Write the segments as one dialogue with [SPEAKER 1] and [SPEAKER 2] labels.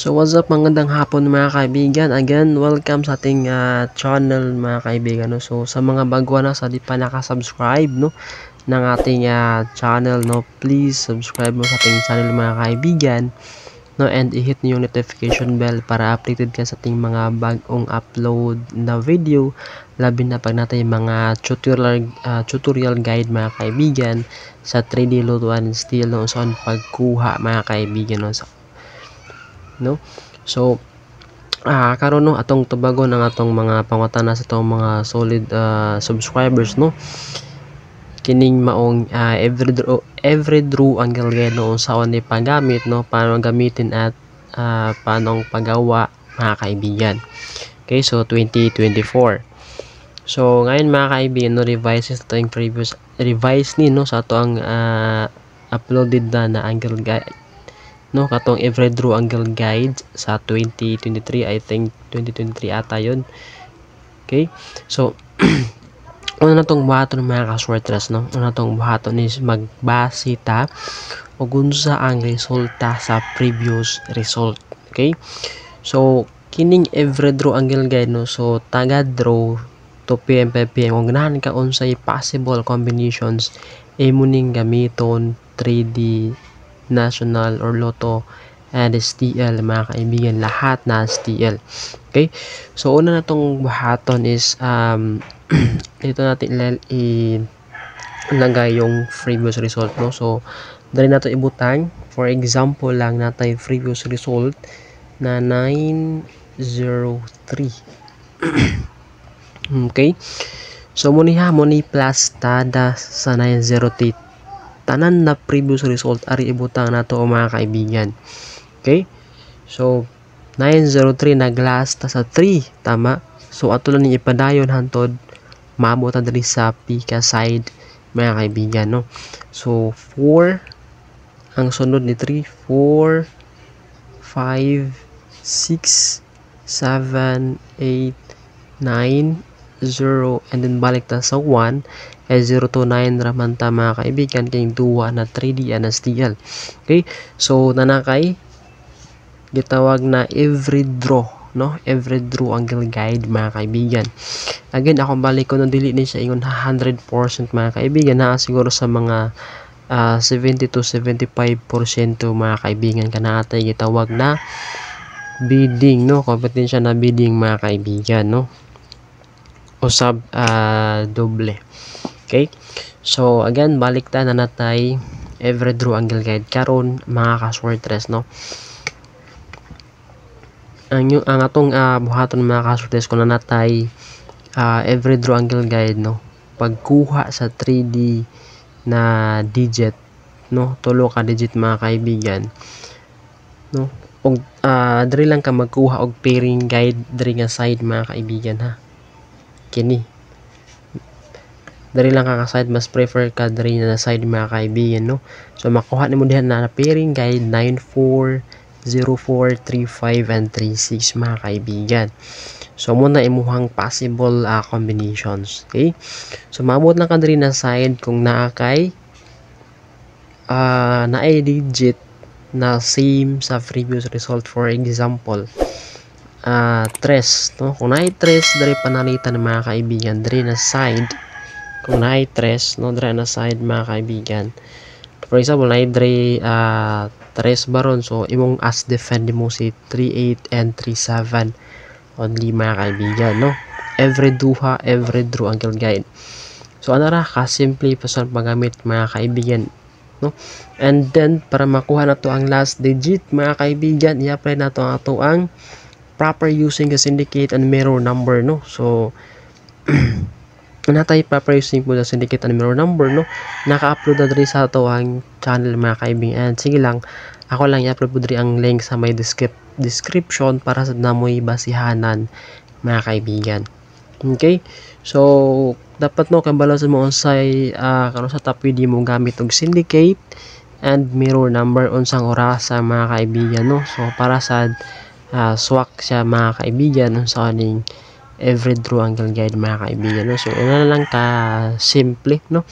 [SPEAKER 1] So what's up, magandang hapon, mga kaibigan. Again, welcome sa ating channel, mga kaibigan, no? So sa mga bago na sa di pa naka-subscribe, no, ng ating channel, no, please subscribe mo sa ating channel, mga kaibigan, no, and i-hit niyo yung notification bell para updated ka sa ating mga bagong upload na video, labi na pag natin mga tutorial guide, mga kaibigan, sa 3D Lotto and STL, no, saan pagkuha, mga kaibigan, no, sa no. So karon, no, atong tubagon ang atong mga pangutana sa atong mga solid subscribers, no, kining maong every draw angle guide, no, unsaon ni paggamit, no, paano gamitin at paano ang paggawa, mga kaibigan. Okay, so 2024. So ngayon, mga kaibigan, no, revise sa yung previous revise ni, no, sa ato ang uploaded na na angle guide, no, katong every draw angle guide sa 2023. I think 2023 ata yun. Okay, so una na tong buhaton, mga kaswertres, no, una tong buhaton is magbase ta og unsa ang resulta sa previous result. Okay, so kining every draw angle guide, no, so taga draw 2 p.m. 5 p.m., kung ganahan ka unsay possible combinations imo ning gamiton 3D National or Lotto and STL, mga kaibigan, lahat na STL. Okay, so una na tong buhaton is dito natin ilagay yung previous result, no. So dali nato ibutang, for example lang, natay previous result na 903. Okay, so mo ni ha, mo ni plus tada sa 903. Tanan na previous result ari ibutang nato, mga kaibigan. Okay, so 903 naglast ta sa 3, tama? So ato lang ni ipadayon hantod maabot ta diri sa pika side, mga kaibigan, no. So 4 ang sunod ni 3, 4, 5, 6, 7, 8, 9, 0, and then balik ta sa 1 kay 0 to 9 raman ta, mga kaibigan, kay duwa na 3D and STL. Okay, so nanakay gitawag na every draw, no, every draw angle guide, mga kaibigan. Again, akong balik ko, no, dili ni siya ingon 100%, mga kaibigan, na siguro sa mga 70 to 75%, mga kaibigan, kanatay gitawag na bidding, no, kompetensya na bidding, mga kaibigan, no, usab doble. Okay, so again, balik ta na natay every draw angle guide karon, mga kaswertres, no. Ang atong buhaton, mga kaswertres, kung nanatay every draw angle guide, no, pagkuha sa 3D na digit, no, tulo ka digit, mga kaibigan, no, og diri lang ka magkuha og pairing guide diri nga side, mga kaibigan, ha. Kini diri lang ka side, mas prefer ka diri na side, mga kaibigan, no. So makuha nimo diha na pairing guide 94 04 35 and 36, mga kaibigan. So muna imuhang possible combinations. Okay, so maabot lang ka diri na side kung naa kay naay digit na same sa previous result. For example, tres, no. Kung naay tres diri panalitan, mga kaibigan, diri na side, kung naay tres, no, diri na side, mga kaibigan. For example, naay diri tres baron, so imong as defend mo si 38 and 37 only, mga kaibigan, no. Every duha, every draw angle guide. So ano ra ka simple pa sa paggamit, mga kaibigan, no. And then para makuha na to ang last digit, mga kaibigan, i-apply na to ang ato ang proper using the syndicate and mirror number, no. So natay proper using po the syndicate and mirror number, no, naka-upload na diri sa ato ang channel, mga kaibigan. And sige lang, ako lang i-upload po diri ang link sa may description para sa namoy basihanan, mga kaibigan. Okay, so dapat, no, kabalo sa mo unsay karon sa top pwede mo gamit og syndicate and mirror number, unsang orasa, mga kaibigan, no. So para sa swak siya, mga kaibigan, unsa kaning every draw angle guide, mga kaibigan, no. So una na lang ka simple, no,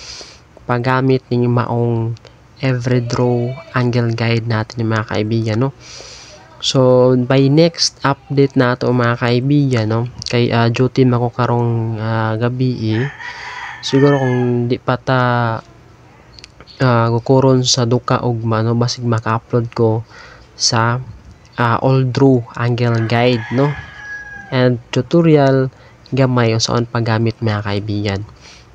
[SPEAKER 1] paggamit ning maong every draw angle guide natin, mga kaibigan, no. So by next update na ato, mga kaibigan, no, kay duty man ko karong gabi eh. Siguro kung di pa ta gukuron sa duka ugma, no, basig maka-upload ko sa all draw angle guide, no, and tutorial gamay unsaon paggamit, mga kaibigan.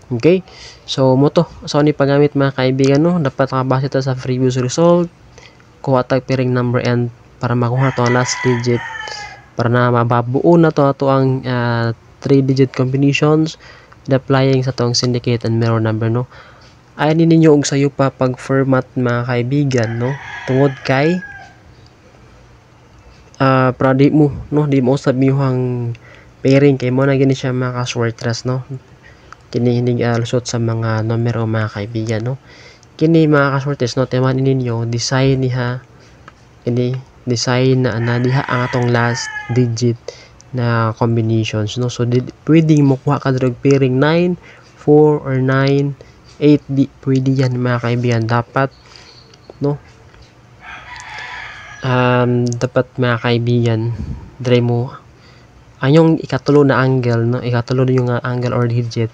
[SPEAKER 1] Okay, so mao to unsaon ni paggamit, mga kaibigan, no. Dapat nakabase ta sa previous result, kuha tag pairing number and para makuha to ang last digit para na mababuo na to ato ang 3 digit combinations the applying sa atong syndicate and mirror number, no. Ay ninyo og sayo pa pag format, mga kaibigan, no, tungod kay para di mo, no, di mo usab ang pairing kay mo na gini siya, mga kaswertres, no. Kini hinig lusot sa mga numero, mga kaibigan, no. Kini, mga kaswertres, no, timan ninyo design niha, kini design na na diha ang atong last digit na combinations, no. So di, pwedeng mokuha ka diri pairing 9 4 or 9 8. Di pwede yan, mga kaibigan. Dapat, no, dapat, mga kaibigan, diri mo ang yung ikatulo na angle, no, ikatulo na yung angle or digit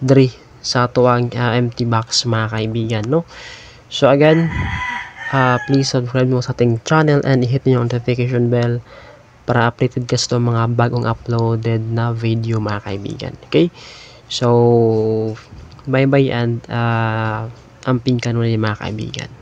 [SPEAKER 1] diri sa ato ang empty box, mga kaibigan, no. So again, please subscribe mo sa ating channel and i-hit niyo yung notification bell para updated ka sa mga bagong uploaded na video, mga kaibigan. Okay, so bye bye and amping kanunay, mga kaibigan.